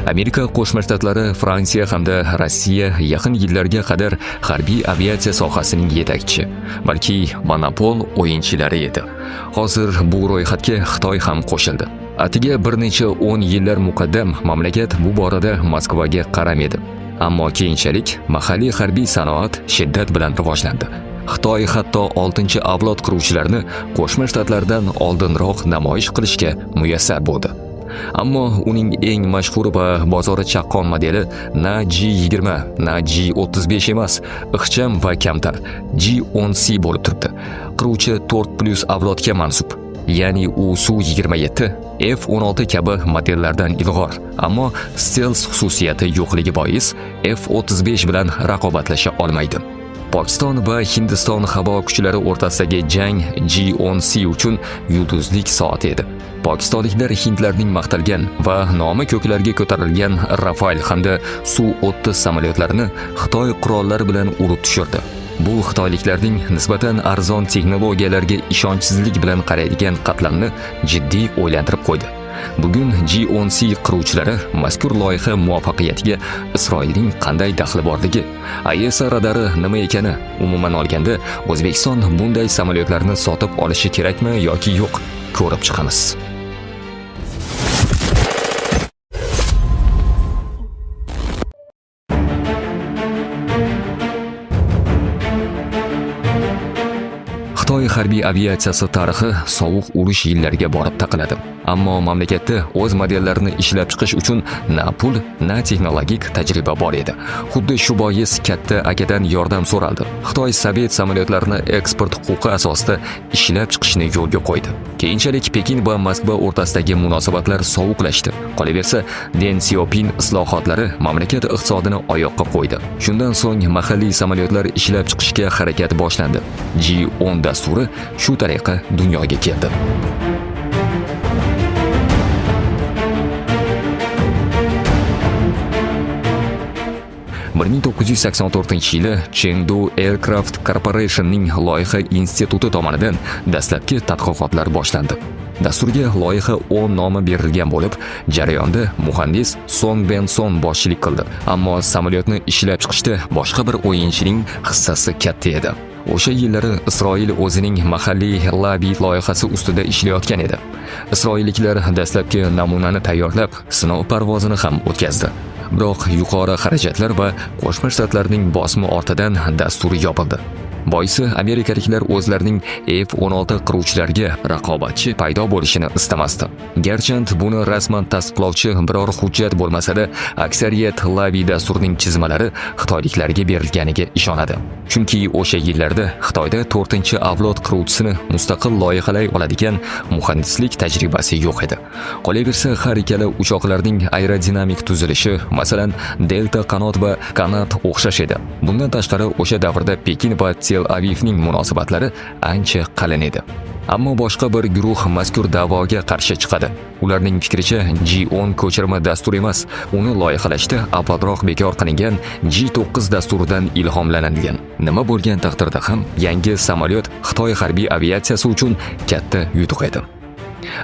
Amerika Qo'shma Shtatlari, Fransiya hamda Rossiya yaqin yillarga qadar harbiy aviatsiya sohasining yetakchi, balki monopol o'yinchilari edi. Hozir bu ro'yxatga Xitoy ham qo'shildi. Atiga bir necha o'n yillar muqaddam mamlakat bu borada Moskvaga qaram edi. Ammo keyinchalik mahalliy harbiy sanoat shiddat bilan rivojlandi. Xitoy hatto 6-avlod qiruvchilarni Qo'shma Shtatlardan oldinroq namoyish qilishga muyassar bo'ldi. Ammo uning eng mashhur va bozori chaqqon modeli na G20, na G35 emas, ixcham va kamtar G10C bo'lib turibdi. Qiruvchi 4+ avlodga mansub. Ya'ni u Su-27, F-16 kabi modellardan ilg'or, ammo stels xususiyati yo'qligi bois F-35 bilan raqobatlasha olmaydi. Pokiston va Hindiston havo kuchlari o'rtasidagi jang G10C uchun yulduzlik soati edi. Pokistonliklar hindlarning maqtalgan va nomi ko'klarga ko'tarilgan Rafale hamda Su-30 samolyotlarini Xitoy qurollari bilan urib tushirdi. Bu xitoyliklarning nisbatan arzon texnologiyalarga ishonchsizlik bilan qaraydigan qatlamni jiddiy o'ylantirib qo'ydi. Bugun G10C qiruvchilari mazkur loyiha muvaffaqiyatiga Isroilning qanday daxli borligi, AESA radari nima ekani, umuman olganda O'zbekiston bunday samolyotlarni sotib olishi kerakmi yoki yo'q, ko'rib chiqamiz. Xitoy harbiy aviatsiyasi tarixi sovuq urush yillariga borib taqaladi. Ammo mamlakatda o'z modellarini ishlab chiqish uchun na pul, na texnologik tajriba bor edi. Xuddi shu bois katta akadan yordam so'raldi. Xitoy sovet samolyotlarini eksport huquqi asosida ishlab chiqishni yo'lga qo'ydi. Keyinchalik Pekin va Moskva o'rtasidagi munosabatlar sovuqlashdi. Qolaversa, Den Siopin islohotlari mamlakat iqtisodini oyoqqa qo'ydi. Shundan so'ng mahalliy samolyotlar ishlab chiqishga harakat boshlandi. G10 dasturi shu tariqa dunyoga keldi. 1984-yili Chengdu Aircraft Corporation'ning loyiha instituti tomonidan dastlabki tadqiqotlar boshlandi. Dasturga loyiha 10 nomi berilgan bo'lib, jarayonda muhandis Son Benson boshchilik qildi. Ammo samolyotni ishlab chiqishda boshqa bir o'yinchining hissasi katta edi. O'sha yillari Isroil o'zining mahalliy Lavi loyihasi ustida ishlayotgan edi. Isroilliklar dastlabki namunani tayyorlab, sinov parvozini ham o'tkazdi. Biroq yuqori xarajatlar va Qo'shma Shtatlarning bosimi ortidan dastur yopildi. Boisi amerikaliklar o'zlarining F-16 qiruvchilariga raqobatchi paydo bo'lishini istamasdi. Garchand buni rasman tasdiqlovchi biror hujjat bo'lmasa-da, aksariyat Lavi dasturining chizmalari xitoyliklarga berilganiga ishonadi. Chunki o'sha yillarda Xitoyda 4-avlod qiruvchisini mustaqil loyihalay oladigan muhandislik tajribasi yo'q edi. Qolaversa, har ikkala uchoqlarning aerodinamik tuzilishi, masalan, delta qanot va kanat o'xshash edi. Bundan tashqari, o'sha davrda Pekin va Tel Avivning munosabatlari ancha qalin edi. Ammo boshqa bir guruh mazkur da'voga qarshi chiqadi. Ularning fikricha, G10 ko'chirma dastur emas, uni loyihalashda avvalroq bekor qilingan G9 dasturidan ilhomlanilgan. Nima bo'lgan taqdirda ham yangi samolyot Xitoy harbiy aviatsiyasi uchun katta yutuq edi.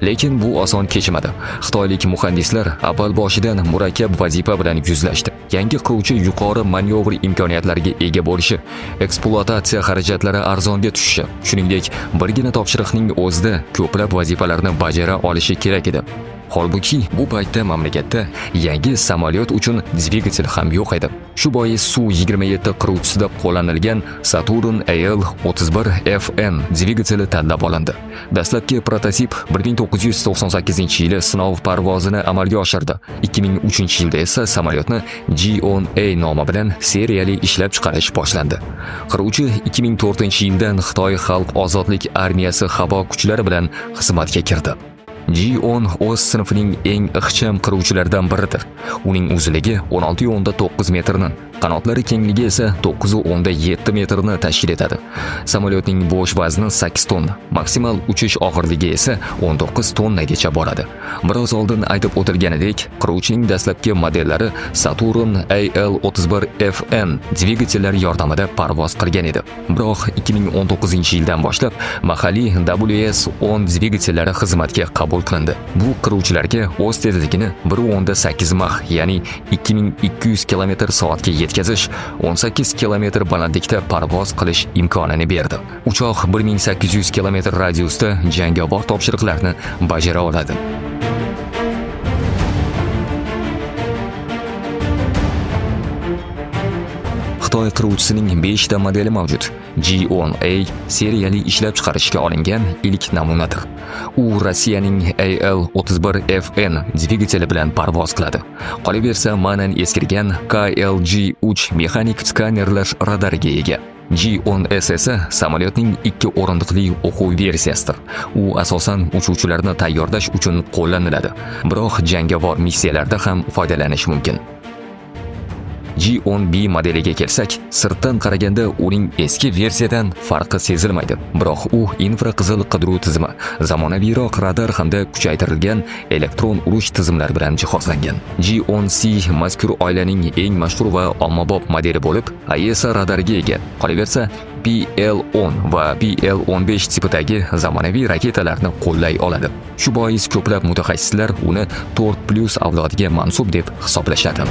Lekin bu oson kechmadi. Xitoylik muhandislar avval boshidan murakkab vazifa bilan yuzlashdi. Yangi qiruvchi yuqori manyovr imkoniyatlariga ega bo'lishi, ekspluatatsiya xarajatlari arzonga tushishi, shuningdek, birgina topshiriqning o'zida ko'plab vazifalarni bajara olishi kerak edi. Holbuki bu paytda mamlakatda yangi samolyot uchun dvigatel ham yo'q edi. Shu bois Su-27 qiruvchisida qo'llanilgan Saturn AL-31FN dvigateli tanlab olindi. Dastlabki prototip 1998-yili sinov parvozini amalga oshirdi. 2003-yilda esa samolyotni G10A nomi bilan seriyali ishlab chiqarish boshlandi. Qiruvchi 2004-yildan Xitoy Xalq Ozodlik armiyasi havo kuchlari bilan xizmatga kirdi. G10 o'z sinfining eng ixcham qiruvchilaridan biridir. Uning uzunligi 16.9 metrni, qanotlari kengligi esa 9.7 metrni tashkil etadi. Samolyotning bo'sh vazni 8 tonna, maksimal uchish og'irligi esa 19 tonnagacha boradi. Biroz oldin aytib o'tilganidek, qiruvchining dastlabki modellari Saturn AL-31FN dvigatellari yordamida parvoz qilgan edi. Biroq 2019-yildan boshlab mahalliy WS-10 dvigatellari xizmatga qabul qabul qilindi. Bu qiruvchilarga o'z tezligini 1.8 Mach, ya'ni 2200 km/soatga yetkazish, 18 km balandlikda parvoz qilish imkonini berdi. Uchoq 1800 km radiusda jangovar topshiriqlarni bajara oladi. Xitoy qiruvchisining 5 ta modeli mavjud. G10A seriyali ishlab chiqarishga olingan ilk namunadir. U Rossiyaning AL-31FN dvigateli bilan parvoz qiladi. Qolaversa, ma'nan eskirgan KLG-3 mexanik skanerlash radariga ega. G10S esa samolyotning 2 o'rindiqli o'quv versiyasidir. U asosan uchuvchilarni tayyorlash uchun qo'llaniladi, biroq jangovar missiyalarda ham foydalanish mumkin. G10B modeliga kelsak, sirtdan qaraganda uning eski versiyadan farqi sezilmaydi. Biroq u infraqizil qidiruv tizimi, zamonaviyroq radar hamda kuchaytirilgan elektron urush tizimlari bilan jihozlangan. G10C mazkur oilaning eng mashhur va ommabop modeli bo'lib, AESA radariga ega. Qolaversa, PL-10 va PL-15 tipidagi zamonaviy raketalarni qo'llay oladi. Shu bois ko'plab mutaxassislar uni 4+ avlodiga mansub deb hisoblashadi.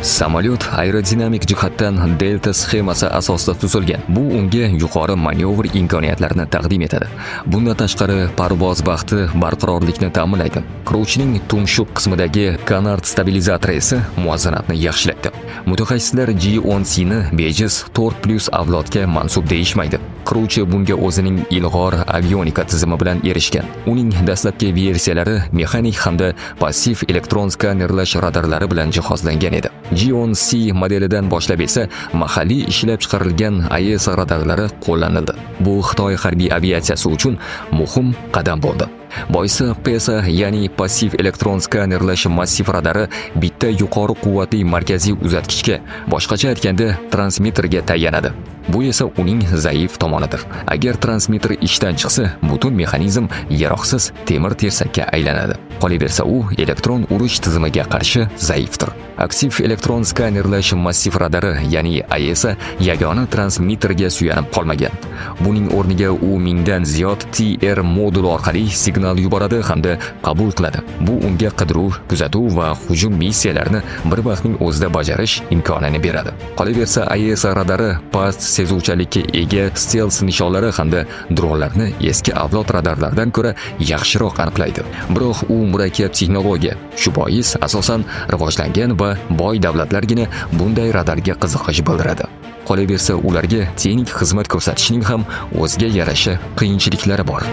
Samolyot aerodinamik jihatdan delta sxemasi asosida tuzilgan. Bu unga yuqori manyovr imkoniyatlarini taqdim etadi. Bundan tashqari, parvoz vaqti barqarorlikni ta'minlaydi. Qiruvchining tumshuq qismidagi kanard stabilizatori esa muvozanatni yaxshilaydi. Mutaxassislar G10C ni bejiz 4+ avlodga mansub deyishmaydi. Qiruvchi bunga o'zining ilg'or avionika tizimi bilan erishgan. Uning dastlabki versiyalari mexanik hamda passiv elektron skanerlash radarlari bilan jihozlangan edi. G10C modelidan boshlab esa mahalliy ishlab chiqarilgan AESA radarlari qo'llanildi. Bu Xitoy harbiy aviatsiyasi uchun muhim qadam bo'ldi. Boisi PESA, ya'ni passiv elektron skanerlash massiv radari bitta yuqori quvvatli markaziy uzatgichga, boshqacha aytganda, transmitterga tayanadi. Bu esa uning zaif tomonidir. Agar transmitter ishdan chiqsa, butun mexanizm yaroqsiz temir tersakka aylanadi. Qolaversa, u elektron urush tizimiga qarshi zaifdir. Aktiv elektron skanerlash massiv radari, ya'ni AESA yagona transmitterga suyanib qolmagan. Buning o'rniga u mingdan ziyod TR moduli orqali signal yuboradi hamda qabul qiladi. Bu unga qidiruv, kuzatuv va hujum missiyalarini bir vaqtning o'zida bajarish imkonini beradi. Qolaversa, AESA radari past sezuvchanlikka ega stels nishonlari hamda dronlarni eski avlod radarlardan ko'ra yaxshiroq aniqlaydi. Biroq u murakkab texnologiya. Shu bois asosan rivojlangan va boy davlatlargina bunday radarga qiziqish bildiradi. Qolaversa, ularga texnik xizmat ko'rsatishning ham o'ziga yarasha qiyinchiliklari bor.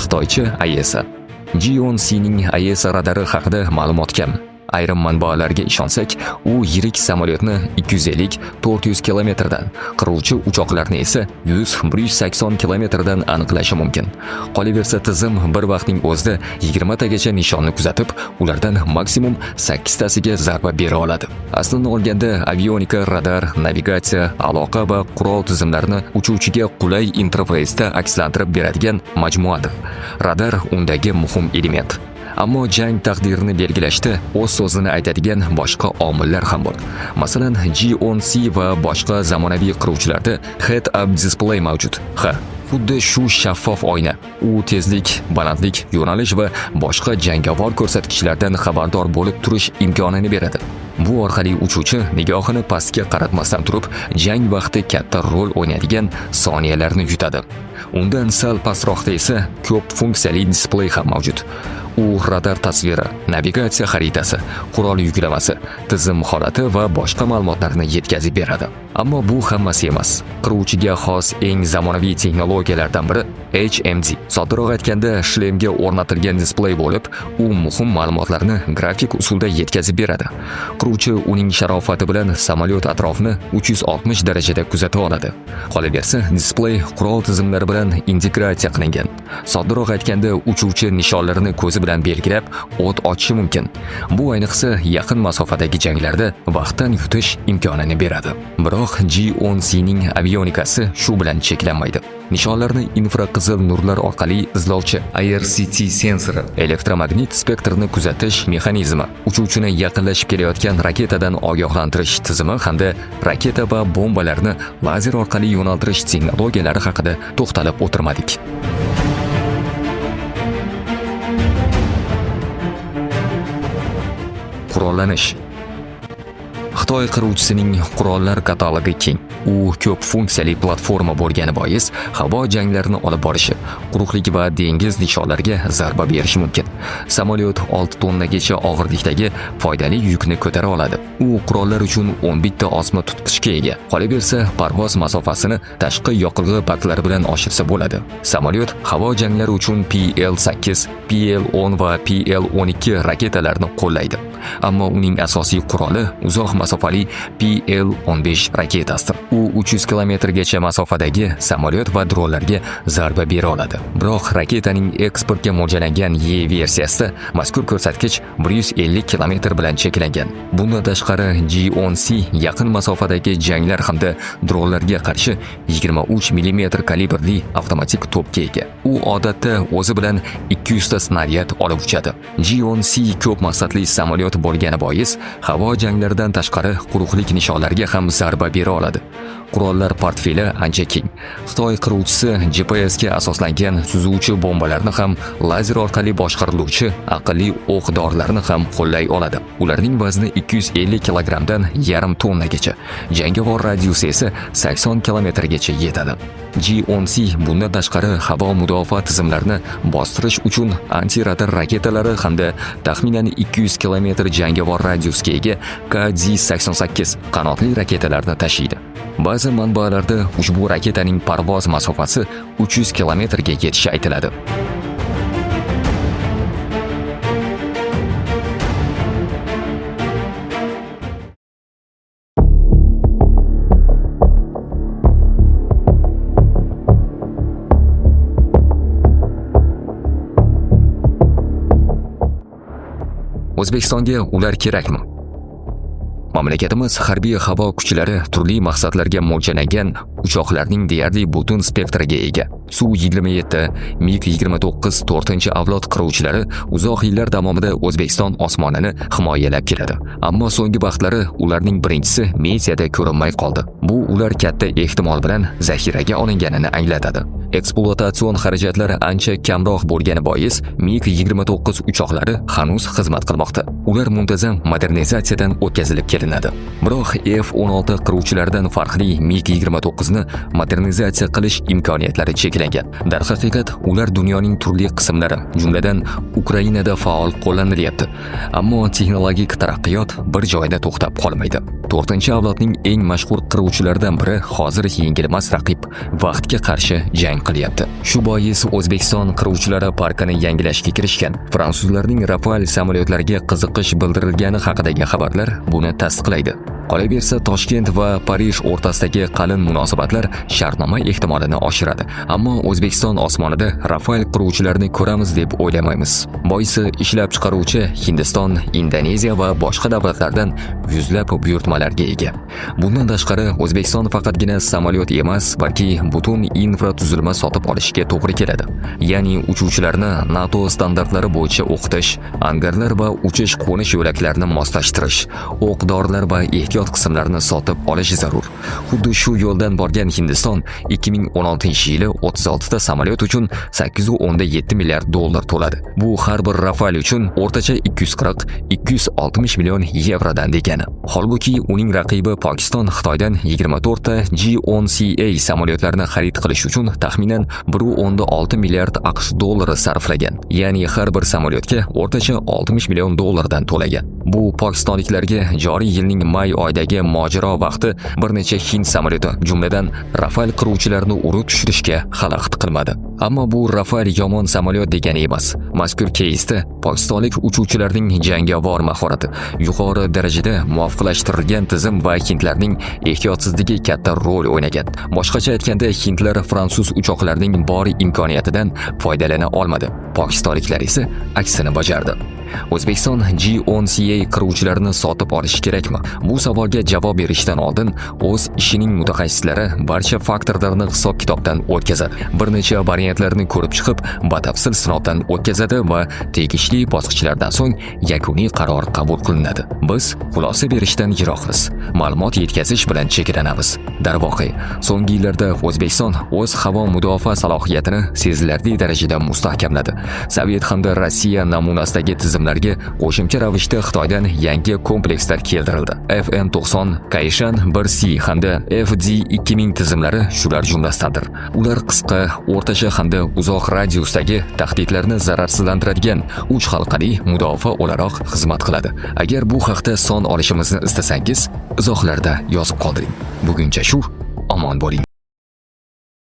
Xitoycha AESA. G10C'ning AESA radari haqida ma'lumot kam. Ayrim manbalarga ishonsak, u yirik samolyotni 250-400 kilometrdan, qiruvchi uchoqlarni esa 100-180 kilometrdan aniqlashi mumkin. Qolaversa, tizim bir vaqtning o'zida 20 tagacha nishonni kuzatib, ulardan maksimum 8 tasiga zarba bera oladi. Aslini olganda, avionika, radar, navigatsiya, aloqa va qurol tizimlarini uchuvchiga qulay interfeysda akslantirib beradigan majmuadir. Radar undagi muhim element. Ammo jang taqdirini belgilashda o'z so'zini aytadigan boshqa omillar ham bor. Masalan, G10C va boshqa zamonaviy qiruvchilarda head-up display mavjud. Ha, xuddi shu shaffof oyna. U tezlik, balandlik, yo'nalish va boshqa jangovar ko'rsatkichlardan xabardor bo'lib turish imkonini beradi. Bu orqali uchuvchi nigohini pastga qaratmasdan turib, jang vaqti katta rol o'ynaydigan soniyalarni yutadi. Undan sal pastroqda esa ko'p funksiyali displey ham mavjud. U radar tasviri, navigatsiya xaritasi, qurol yuklamasi, tizim holati va boshqa ma'lumotlarni yetkazib beradi. Ammo bu hammasi emas. Qiruvchiga xos eng zamonaviy texnologiyalardan biri HMD. Soddaroq aytganda, shlemga o'rnatilgan displey bo'lib, u muhim ma'lumotlarni grafik usulda yetkazib beradi. Qiruvchi uning sharofati bilan samolyot atrofini 360 darajada kuzata oladi. Qolaversa, displey qurol tizimlari bilan integratsiya qilingan. Soddaroq aytganda, uchuvchi nishonlarini ko'zi bilan bilan belgilab, o't ochishi mumkin. Bu ayniqsa yaqin masofadagi janglarda vaqtdan yutish imkonini beradi. Biroq G10C ning avionikasi shu bilan cheklanmaydi. Nishonlarni infraqizil nurlar orqali izlovchi IRCT sensori, elektromagnit spektrini kuzatish mexanizmi, uchuvchini yaqinlashib kelayotgan raketadan ogohlantirish tizimi hamda raketa va bombalarni lazer orqali yo'naltirish texnologiyalari haqida to'xtalib o'tirmadik. Qurollanish. Xitoy qiruvchisining qurollar katalogi keng. U ko'p funksiyali platforma bo'lgani bois havo janglarini olib borishi, quruqlik va dengiz nishonlariga zarba berishi mumkin. Samolyot 6 tonnagacha og'irlikdagi foydali yukni ko'tara oladi. U qurollar uchun 11 ta osma tutqichga ega. Qolaversa, parvoz masofasini tashqi yoqilg'i baklari bilan oshirsa bo'ladi. Samolyot havo janglari uchun PL-8, PL-10 va PL-12 raketalarini qo'llaydi. Ammo uning asosiy quroli uzoq masofali PL-15 raketasidir. U 300 kilometrgacha masofadagi samolyot va dronlarga zarba bera oladi. Biroq raketaning eksportga mo'ljallangan E versiyasida mazkur ko'rsatkich 150 kilometr bilan cheklangan. Bundan tashqari G10C yaqin masofadagi janglar hamda dronlarga qarshi 23 mm kalibrli avtomatik to'pga ega. U odatda o'zi bilan 200 ta snaryad olib uchadi. G10C ko'p maqsadli samolyot bo'lgani bois havo janglaridan tashqari quruqlik nishonlariga ham zarba bera oladi. Qurollar portfeli ancha keng. Xitoy qiruvchisi GPS ga asoslangan suzuvchi bombalarni ham, lazer orqali boshqariluvchi aqlli o'q-dorilarni ham qo'llay oladi. Ularning vazni 250 kilogrammdan yarim tonnagacha, jangovar radiusi esa 80 kilometrgacha yetadi. G10C bundan tashqari havo mudofaa tizimlarini bostirish uchun antiradar raketalari hamda taxminan 200 kilometr jangovar radiusga ega KD-88 qanotli raketalarni tashiydi. Ba'zi manbalarda ushbu raketaning parvoz masofasi 300 kilometrga yetishi aytiladi. O'zbekistonga ular kerakmi? Mamlakatimiz harbiy havo kuchlari turli maqsadlarga mo'ljallangan uchoqlarning deyarli butun spektriga ega. Su-27, MiG-29 4-avlod qiruvchilari uzoq yillar davomida O'zbekiston osmonini himoyalab keladi. Ammo so'nggi vaqtlari ularning birinchisi mediada ko'rinmay qoldi. Bu ular katta ehtimol bilan zaxiraga olinganini anglatadi. Ekspluatatsion xarajatlar ancha kamroq bo'lgani bois MiG-29 uchoqlari hanuz xizmat qilmoqda. Ular muntazam modernizatsiyadan o'tkazilib kelinadi. Biroq F-16 qiruvchilaridan farqli MiG-29 ni modernizatsiya qilish imkoniyatlari cheklangan. Darhaqiqat, ular dunyoning turli qismlari, jumladan Ukrainada faol qo'llanilyapti. Ammo texnologik taraqqiyot bir joyda to'xtab qolmaydi. 4-avlodning eng mashhur qiruvchilaridan biri hozir yengilmas raqib vaqtga qarshi jang qilyapti. Shu bois O'zbekiston qiruvchilari parkini yangilashga kirishgan. Fransuzlarning Rafale samolyotlariga qiziqish bildirilgani haqidagi xabarlar buni tasdiqlaydi. Qolaversa, Toshkent va Parij o'rtasidagi qalin munosabatlar shartnoma ehtimolini oshiradi. Ammo O'zbekiston osmonida Rafale qiruvchilarini ko'ramiz deb o'ylamaymiz. Boisi ishlab chiqaruvchi Hindiston, Indoneziya va boshqa davlatlardan yuzlab buyurtmalarga ega. Bundan tashqari, O'zbekiston faqatgina samolyot emas, balki butun infratuzilma sotib olishga to'g'ri keladi. Ya'ni uchuvchilarni NATO standartlari bo'yicha o'qitish, angarlar va uchish qo'nish yo'laklarini moslashtirish, o'q-dorilar va ehtiyot qismlarini sotib olish zarur. Xuddi shu yo'ldan borgan Hindiston 2016-yili 36 ta samolyot uchun 8.7 milliard dollar to'ladi. Bu har bir Rafale uchun o'rtacha 240-260 million yevrodan degani. Holbuki uning raqibi Pokiston Xitoydan 24 ta G10CA samolyotlarini xarid qilish uchun taxminan 1.6 milliard AQSh dollari sarflagan. Ya'ni har bir samolyotga o'rtacha 60 million dollardan to'lagan. Bu pokistonliklarga joriy yilning may oydagi mojaro vaqti bir necha hind samolyoti, jumladan Rafale qiruvchilarini urib tushirishga xalaqit qilmadi. Ammo bu Rafale yomon samolyot degani emas. Mazkur keysda pokistonlik uchuvchilarning jangovar mahorati, yuqori darajada muvofiqlashtirilgan tizim va hindlarning ehtiyotsizligi katta rol o'ynagan. Boshqacha aytganda, hindlar fransuz uchoqlarining bor imkoniyatidan foydalana olmadi. Pokistonliklar esa aksini bajardi. O'zbekiston G10CA qiruvchilarini sotib olishi kerakmi? Bu savolga javob berishdan oldin o'z ishining mutaxassislari barcha faktorlarni hisob-kitobdan o'tkazadi. Bir necha variantlarni ko'rib chiqib, batafsil sinovdan o'tkazadi va tegishli bosqichlardan so'ng yakuniy qaror qabul qilinadi. Biz xulosa berishdan yiroqmiz. Ma'lumot yetkazish bilan cheklanamiz. Darvoqe, so'nggi yillarda O'zbekiston o'z havo mudofaa salohiyatini sezilarli darajada mustahkamladi. Sovet hamda Rossiya namunasidagi tizimlarga qo'shimcha ravishda Xitoydan yangi komplekslar keltirildi. FN-90, Kaishan 1C hamda FD-2000 tizimlari shular jumlasidandir. Ular qisqa, o'rtacha hamda uzoq radiusdagi tahdidlarni zararsizlantiradigan uch halqali mudofaa o'laroq xizmat qiladi. Agar bu haqda son olishimizni istasangiz, izohlarda yozib qoldiring. Buguncha shu, omon bo'ling.